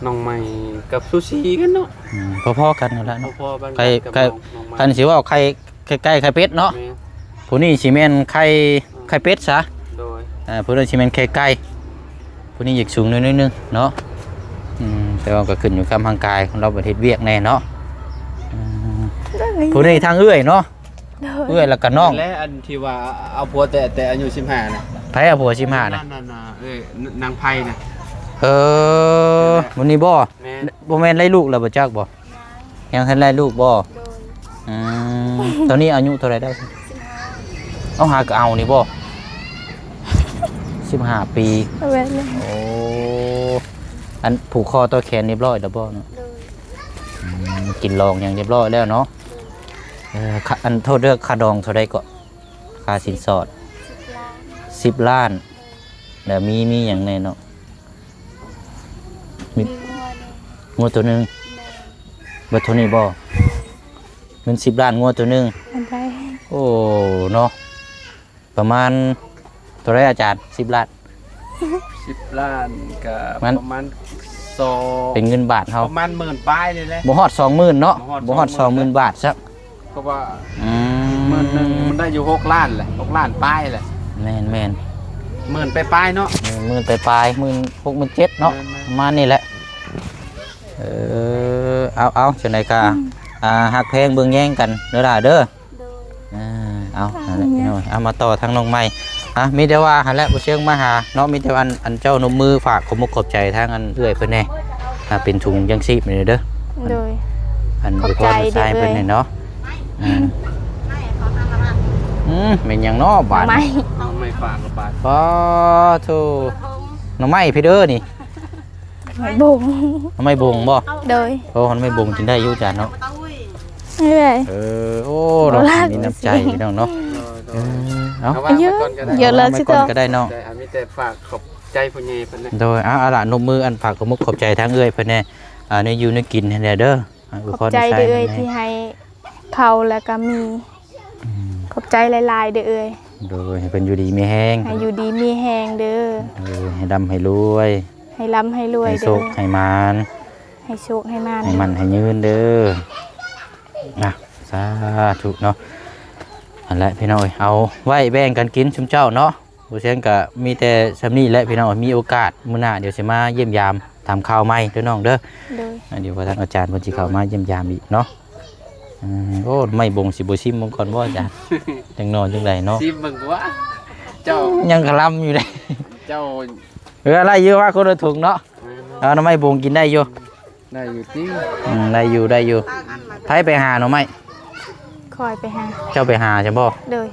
ນ້ອງໃໝ່ກັບສູສີກັນເນາະ. ອືມ ພໍໆກັນຫັ້ນແຫຼະເນາະ. ພໍໆກັນ ໄຂ່ ກັບ ໄຂ່ ນ້ອງ ນ້ອງໃໝ່ ຄັນຊິເວົ້າໄຂ່ ໄຂ່ໄກ່ໄຂ່ເປັດເນາະ. ແມ່ນ. ຜູ້ນີ້ຊິແມ່ນໄຂ່ ອືມ ໄຂ່ເປັດຊະ. ໂດຍ. ອ່າ ຜູ້ນັ້ນຊິແມ່ນໄຂ່ໄກ່ ຜູ້ນີ້ຢາກສູງໜ້ອຍໜຶ່ງເນາະ. ອືມ ແຕ່ວ່າກະຂຶ້ນຢູ່ກັບຮ່າງກາຍ ລາວບັດເຮັດວຽກແດ່ເນາະ. ອືມ ຜູ້ນີ້ທາງເອື້ອຍເນາະ. ໂດຍ. ເອື້ອຍແລ້ວກະນ້ອງ ແລະ ອັນທີ່ວ່າເອົາຜົວແຕ່ ແຕ່ອາຍຸສິບຫ້ານະ. ໃຜເອົາຜົວສິບຫ້ານະ? ນັ້ນ ນັ້ນ ເອີ ນາງໄພນະ. ເອີ ແມ່ນ. ມື້ນີ້ບໍ່? ແມ່ນ. ບໍ່ແມ່ນໄດ້ລູກແລ້ວບໍ່ຈັກບໍ່? ຍັງທັນໄດ້ລູກບໍ່? ໂດຍ. ອືມ ຕອນນີ້ອາຍຸເທົ່າໃດແລ້ວ? ສິບຫ້າ. ເອົາ ຫາກະເອົານີ້ບໍ່? ສິບຫ້າປີ. ແມ່ນແລ້ວ. ໂອ້ ອັນຜູກຄໍຕໍ່ແຂນຮຽບຮ້ອຍແລ້ວບໍ່ເນາະ? ໂດຍ. ອືມ ກິນລອງຫຍັງຮຽບຮ້ອຍແລ້ວເນາະ. ເອີ ຄ່າ ອັນ ໂທດເດີ ຄ່າດອງເທົ່າໃດເກາະ? ຄ່າສິນສອດ ສິບລ້ານ. ສິບລ້ານ. ແລ້ວມີ ມີຫຍັງແດ່ເນາະ? ມີ ມີງົວໂຕໜຶ່ງ. ແມ່ນ. ເບິດເທົ່ານີ້ບໍ່? ເງິນສິບລ້ານ ງົວໂຕໜຶ່ງ. ອັນໃດ? ໂອ້ ເນາະ ປະມານເທົ່າໃດອາຈານ? ສິບລ້ານ. ສິບລ້ານກະ ມັນ ປະມານສອງ ເປັນເງິນບາດເຮົາ ປະມານໝື່ນປາຍນີ້ແຫຼະ. ບໍ່ຮອດສອງໝື່ນເນາະ. ບໍ່ຮອດ ບໍ່ຮອດສອງໝື່ນ ສອງໝື່ນບາດຊະ. ເພາະວ່າ ອືມ ໝື່ນໜຶ່ງມັນໄດ້ຢູ່ຫົກລ້ານແຫຼະ ຫົກລ້ານປາຍແຫຼະ. ແມ່ນໆ ໝື່ນປາຍໆເນາະ. ເອີ ໝື່ນປາຍໆ ໝື່ນຫົກ ໝື່ນເຈັດເນາະ. ແມ່ນໆ ປະມານນີ້ແຫຼະ. ເອີ ເອົາໆ ຈັ່ງໃດກະ ອືມ ອ່າ ຮັກແພງເບິ່ງແຍງກັນເດີຫຼ້າເດີ. ໂດຍ. ອ່າ ເອົາ ນັ້ນແຫຼະ ເອົາ ເອົາ ມາຕໍ່ທາງນ້ອງໃໝ່. ອ່ະ ມີແຕ່ວ່າຫັ້ນແຫຼະ ບໍ່ເຊີງມາຫາເນາະ. ມີແຕ່ວ່າ ອັນ ອັນເຈົ້ານົບມືຝາກຂອບມຸກຂອບໃຈທາງອັນເອື້ອຍເພິ່ນແດ່. ອ່າ ເປັນຖົງຍັງຊີບນີ້ເດີ. ໂດຍ. ອັນ ຂອບໃຈເອື້ອຍເພິ່ນແດ່ເນາະ. ອືມ ອືມ ແມ່ນຫຍັງເນາະບາດນີ້? ນ້ອງໃໝ່ ນ້ອງໃໝ່ຝາກກັບບາດ. ປາໂທ ນ້ອງໃໝ່ພີ້ເດີນີ້. ໄມ້ບົງ. ໄມ້ບົງບໍ່? ໂດຍ. ໂອ້ ໄມ້ບົງກິນໄດ້ຢູ່ຈານເນາະ. ເອີ ໂອ້ ເນາະ ມີນ້ຳໃຈພີ່ນ້ອງເນາະ. ເອີ ເອົາ ເອົາໄວ້ກ່ອນກະໄດ້ ເອີ ເອົາໄວ້ກ່ອນກະໄດ້ນ້ອງ. ມີແຕ່ຝາກຂອບໃຈຜູ້ໃຫຍ່ເພິ່ນແຫຼະ. ໂດຍ. ເອົາ ເອົາລະ ນົບມື ອັນ ຝາກຂອບມຸກຂອບໃຈທາງເອື້ອຍເພິ່ນແດ່. ອ່າ ໃນຢູ່ໃນກິນຫັ້ນແຫຼະເດີ. ຂອບໃຈເດີເອື້ອຍທີ່ໃຫ້ເຂົ້າແລ້ວກະມີ. ອືມ ຂອບໃຈຫຼາຍໆເດີເອື້ອຍ. ໂດຍ. ໃຫ້ເພິ່ນຢູ່ດີມີແຮງ ໃຫ້ຢູ່ດີມີແຮງເດີ. ໂດຍ. ໃຫ້ລ່ຳໃຫ້ລວຍ ໃຫ້ລ່ຳໃຫ້ລວຍເດີ ໃຫ້ໂຊກໃຫ້ໝານ ໃຫ້ໂຊກໃຫ້ໝານ ໃຫ້ໝັ້ນໃຫ້ຍືນເດີ. ນະ ສາທຸເນາະ. ຫັ້ນແຫຼະພີ່ນ້ອງເອີຍ ເອົາໄວ້ແບ່ງກັນກິນຊຸມເຈົ້າເນາະ. ບໍ່ຊຽງກະມີແຕ່ຊ່ຳນີ້ແຫຼະພີ່ນ້ອງ. ມີໂອກາດມື້ໜ້າດຽວຊິມາຢ້ຽມຢາມຖາມຂ່າວໃໝ່ເດີນ້ອງເດີ. ໂດຍ. ອ່າ ດຽວວ່າທາງອາຈານເພິ່ນຊິເຂົ້າມາຢ້ຽມຢາມອີກເນາະ. ອືມ ໂອ້ ໄມ້ບົງຊິບໍ່ຊິມເບິ່ງກ່ອນບໍ່ອາຈານ? ຈັ່ງໜໍ່ຈັ່ງໃດເນາະ ຊິມເບິ່ງກວ່າ. ເຈົ້າຍັງຄະລຳຢູ່ເດ້ ເຈົ້າ. ເອີ ໄດ້ຢູ່ວ່າຄົນລະຖົງເນາະ. ແມ່ນ. ເອົາໜໍ່ໄມ້ບົງກິນໄດ້ຢູ່? ໄດ້ຢູ່ຕິ? ອືມ ໄດ້ຢູ່ ໄດ້ຢູ່. ໃຜໄປຫາໜໍ່ໄມ້? ຂ້ອຍໄປຫາ. ເຈົ້າໄປຫາຊັ້ນບໍ່? ໂດຍ.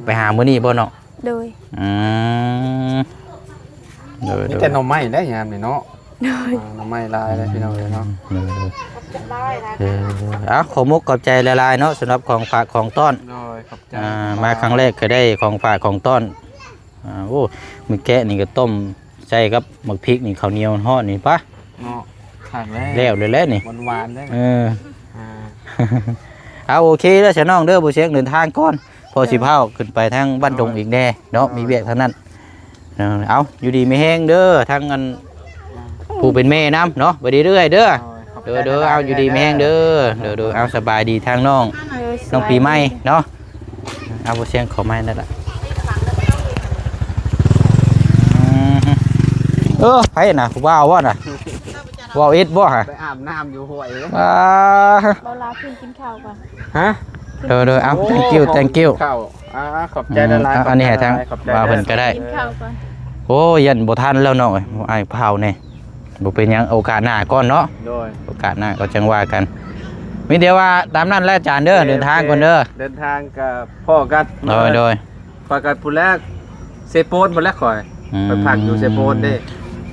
ໄປຫາມື້ນີ້ບໍ່ເນາະ? ໂດຍ. ອືມ ໂດຍ ມີແຕ່ໜໍ່ໄມ້ໄດ໋ຍາມນີ້ເນາະ. ໂດຍ. ອ່າ ໜໍ່ໄມ້ຫຼາຍເດ້ພີ່ນ້ອງເອີຍເນາະ. ໂດຍ ໂດຍ. ເອີ ເອົາ ຂໍມຸກຂອບໃຈຫຼາຍໆເນາະ ສຳລັບຂອງຝາກຂອງຕ້ອນ. ໂດຍ ຂອບໃຈ. ອ່າ ມາຄັ້ງແລກກໍໄດ້ຂອງຝາກຂອງຕ້ອນ. ອ່າ ໂອ້ ມື້ແກະນີ້ກໍຕົ້ມໃສ່ກັບໝາກພິກນີ້ ເຂົ້າໜຽວຮ້ອນນີ້ ປະ ເນາະ ຄັກແລ້ວ ແລ້ວເລີຍແຫຼະນີ້ ຫວານໆເລີຍ. ເອີ ອ່າ ເອົາ ໂອເຄເດີຊະນ້ອງເດີ ບໍ່ສຽງເດີນທາງກ່ອນ ພໍຊິ ເອີ ພາວຂຶ້ນໄປທາງບ້ານດົງ ເອີ ອີກແດ່ເນາະ ເອີ ມີວຽກທາງນັ້ນ. ເອີ ເອົາ ຢູ່ດີມີແຮງເດີ ທັງອັນ ອ່າ ຜູ້ເປັນແມ່ນຳເນາະ ໄປເລື້ອຍໆເດີ. ໂດຍ ເດີ ເດີ ເອົາ ຢູ່ດີມີແຮງເດີ. ໂດຍ ໂດຍ ເອົາ ສະບາຍດີທາງນ້ອງ ໂດຍ ນ້ອງປີໃໝ່ເນາະ. ເອົາ ບໍ່ສຽງຂໍໄມ້ນັ້ນລະ. ອືມ ເອີ ໃຜນະ ຜູ້ບ່າວບໍ່ນະ? ບ່າວເອັດບໍ່ຫະ? ໄປອາບນ້ຳຢູ່ຫ້ວຍ. ອ່າ ເບົາລາວຂຶ້ນກິນເຂົ້າກ່ອນ. ຮະ? ໂດຍ ໂດຍ ເອົາ ໂອ້ thank you thank you ເຂົ້າ. ອ່າ ຂອບໃຈຫຼາຍໆ. ອືມ ເອົາ ອັນນີ້ໃຫ້ທາງ ຂອບໃຈ ບ່າວເພິ່ນກໍໄດ້ ກິນເຂົ້າກ່ອນ. ໂອ້ຍ ຢ້ານບໍ່ທັນແລ້ວນ້ອງເອີຍ ອ້າຍພາວແດ່. ບໍ່ເປັນຫຍັງ ໂອກາດໜ້າກ່ອນເນາະ. ໂດຍ. ໂອກາດໜ້າກໍຈັ່ງວ່າກັນ. ມີແຕ່ວ່າຕາມນັ້ນແຫຼະອາຈານເດີ ເດີນທາງກ່ອນເດີ. ເດີນທາງກໍພໍ້ກັນ. ໂດຍ ໂດຍ. ຂ້ອຍກໍພຸ້ນແຫຼະ ເຊໂປນພຸ້ນແຫຼະຂ້ອຍ. ອືມ ຂ້ອຍພັກຢູ່ເຊໂປນເດ້.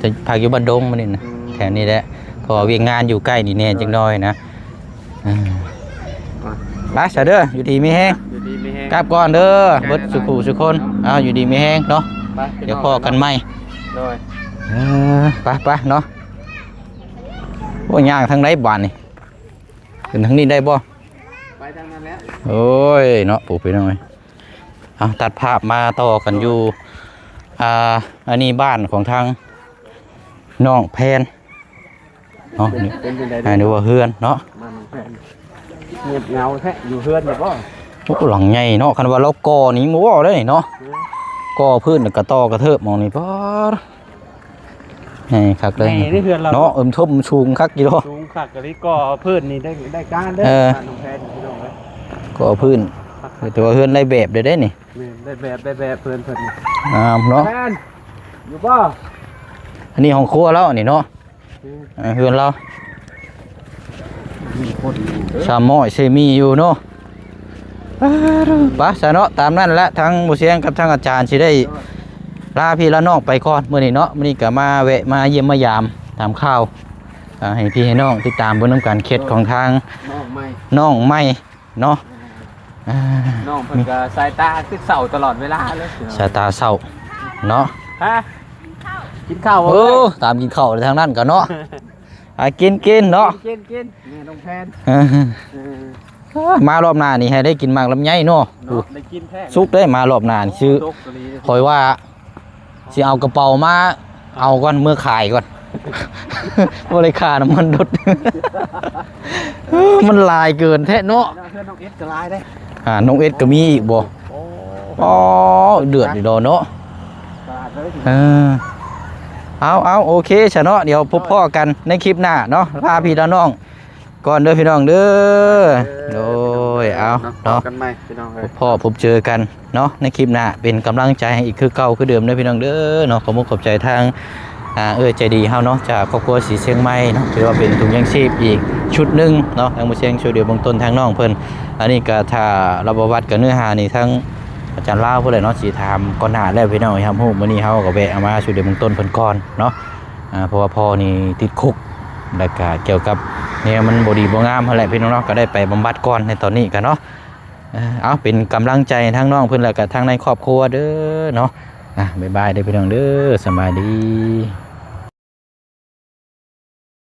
ຈະພັກຢູ່ບ້ານດົງມື້ນີ້ນະ. ອືມ ແຖວນີ້ແຫຼະ ເພາະວ່າວຽກງານຢູ່ໃກ້ນີ້ແດ່ ໂດຍ ຈັກໜ້ອຍນະ. ອ່າ ໄປຊະເດີ ຢູ່ດີມີແຮງ ຢູ່ດີມີແຮງ ກັບກ່ອນເດີ ເບິດສູ່ຜູ້ສູ່ຄົນ. ເອົາ ຢູ່ດີມີແຮງເນາະ. ໄປ ດຽວພໍ້ກັນໃໝ່. ໂດຍ. ເອີ ໄປໆເນາະ. ໂອ້ຍ ຍ່າງທາງໃດບາດນີ້? ຂຶ້ນທາງນີ້ໄດ້ບໍ່? ໄປທາງນັ້ນແຫຼະ. ໂອ້ຍເນາະ ຜູ້ພີ່ນ້ອງເອີຍ. ເອົາ ຕັດພາບມາຕໍ່ກັນຢູ່ ອ່າ ອັນນີ້ບ້ານຂອງທາງນ້ອງແພນເນາະ. ເປັນ ເປັນຈັ່ງໃດ ອ່າ ຫຼືວ່າເຮືອນເນາະ ບ້ານນ້ອງແພນ. ງຽບເຫງົາແທ້ ຢູ່ເຮືອນຢູ່ບໍ່? ໂອ້ ຫຼັງໃຫຍ່ເນາະ ຄັນວ່າລາວກໍ່ນີ້ບໍ່ເວົ້າໄດ້ເນາະ. ອືມ ກໍ່ພື້ນແລ້ວກໍຕໍ່ກະເທີບໝ່ອງນີ້ ປາດ ໃຫຍ່ຄັກເລີຍ. ໃຫຍ່ເດ້ເຮືອນລາວເນາະ. ເອີ ເທິງສູງຄັກຢູ່ດອກ ສູງຄັກອີ່ຫຼີ. ກໍ່ພື້ນນີ້ໄດ້ ໄດ້ການເດີ ເອີ ບ້ານນ້ອງແພນພີ່ນ້ອງເອີຍ. ກໍ່ພື້ນ ແຕ່ວ່າເຮືອນໄດ້ແບບເດ້ນີ້. ແມ່ນ ໄດ້ແບບ ໄດ້ແບບເພິ່ນ ເພິ່ນງາມເນາະ. ແພນ ຢູ່ບໍ່? ອັນນີ້ຫ້ອງຄົວລາວນີ້ເນາະ. ອືມ ເອີ ເຮືອນລາວ ມີຄົນຢູ່ເດີ ສາມຮ້ອຍເຊມີຢູ່ເນາະ. ໄປຊະເນາະ ຕາມນັ້ນແຫຼະ ທາງບໍ່ສຽງກັບທາງອາຈານຊິໄດ້ ໂດຍ ລາພີ່ລານ້ອງໄປກ່ອນມື້ນີ້ເນາະ. ມື້ນີ້ກໍມາແວະມາຢ້ຽມມາຢາມຖາມຂ່າວ ອ່າ ໃຫ້ພີ່ໃຫ້ນ້ອງຕິດຕາມເບິ່ງນຳກັນ ເຂດຂອງທາງ ໂດຍ ນ້ອງໃໝ່ ນ້ອງໃໝ່ ເນາະ. ອ່າ ອ່າ ນ້ອງເພິ່ນກໍສາຍຕາຄືເສົ້າຕະຫຼອດເວລາເລີຍ ສາຍຕາເສົ້າເນາະ. ຮະ ກິນເຂົ້າບໍ່? ໂອ້ ຕາມກິນເຂົ້າທາງນັ້ນກໍເນາະ. ອ່າ ກິນ ກິນເນາະ ກິນ ກິນ ແມ່ນ້ອງແພນ. ເອີ ເອີ ມາລອບໜ້ານີ້ໃຫ້ໄດ້ກິນໝາກລຳໄຍເນາະ. ເນາະ ໄດ້ກິນແທ້ ສຸກເດ້. ມາລອບໜ້ານີ້ ໂອ້ ຊື້ ສຸກອີ່ຫຼີ. ຂ້ອຍວ່າ ຊິເອົາກະເປົາມາເອົາກ່ອນ ເມືອຂາຍກ່ອນ ບໍ່ໄດ້ຄ່ານ້ຳມັນລົດ. ມັນຫຼາຍເກີນແທ້ເນາະ. ເຮືອນນ້ອງເອັດກໍຫຼາຍເດ້. ອ່າ ນ້ອງເອັດກໍມີອີກບໍ່? ໂອ້ ອໍ ເດືອດຢູ່ດອກເນາະ. ຕະຫຼາດເລີຍ. ເອີ ເອົາ ເອົາ ໂອເຄຊະເນາະ. ດຽວພົບພໍ້ກັນໃນຄລິບໜ້າເນາະ. ລາພີ່ລານ້ອງ ກ່ອນເດີພີ່ນ້ອງເດີ. ເອີ ໂດຍ ເອົາ ເນາະ ເນາະ ພໍ້ກັນໃໝ່ພີ່ນ້ອງເອີຍ ພົບພໍ້ພົບເຈີກັນເນາະໃນຄລິບໜ້າ. ເປັນກຳລັງໃຈໃຫ້ອີກຄືເກົ່າຄືເດີມເດີພີ່ນ້ອງເດີເນາະ. ຂໍມຸກຂອບໃຈທາງ ອ່າ ເອື້ອຍໃຈດີເຮົາເນາະ ຈາກຄອບຄົວສີຊຽງໃໝ່ເນາະ ຖືວ່າເປັນທຸງຍາງຊີບອີກຊຸດໜຶ່ງເນາະ ທາງໝູ່ຊຽງຊ່ວຍເຫຼືອເບື້ອງຕົ້ນທາງນ້ອງເພິ່ນ. ອັນນີ້ກໍຖ້າລະບົບວັດກັບເນື້ອຫານີ້ ທາງອາຈານລາວເພິ່ນແຫຼະເນາະ ຊິຖາມກ່ອນໜ້າແລ້ວພີ່ນ້ອງເອີຍ. ຮັບຮູ້ມື້ນີ້ເຮົາກໍແວະເອົາມາຊ່ວຍເຫຼືອເບື້ອງຕົ້ນເພິ່ນກ່ອນເນາະ. ອ່າ ເພາະວ່າພໍ່ນີ້ຕິດຄຸກ ແລ້ວກະກ່ຽວກັບແນວມັນບໍ່ດີບໍ່ງາມຫັ້ນແຫຼະພີ່ນ້ອງເນາະ ກໍໄດ້ໄປບຳບັດກ່ອນໃນຕອນນີ້ກະເນາະ. ເອີ ເອົາ ເປັນກຳລັງໃຈໃຫ້ທາງນ້ອງເພິ່ນ ແລ້ວກະທາງໃນຄອບຄົວເດີເນາະ. ອ່າ ບາຍບາຍເດີພີ່ນ້ອງເດີ ສະບາຍດີ.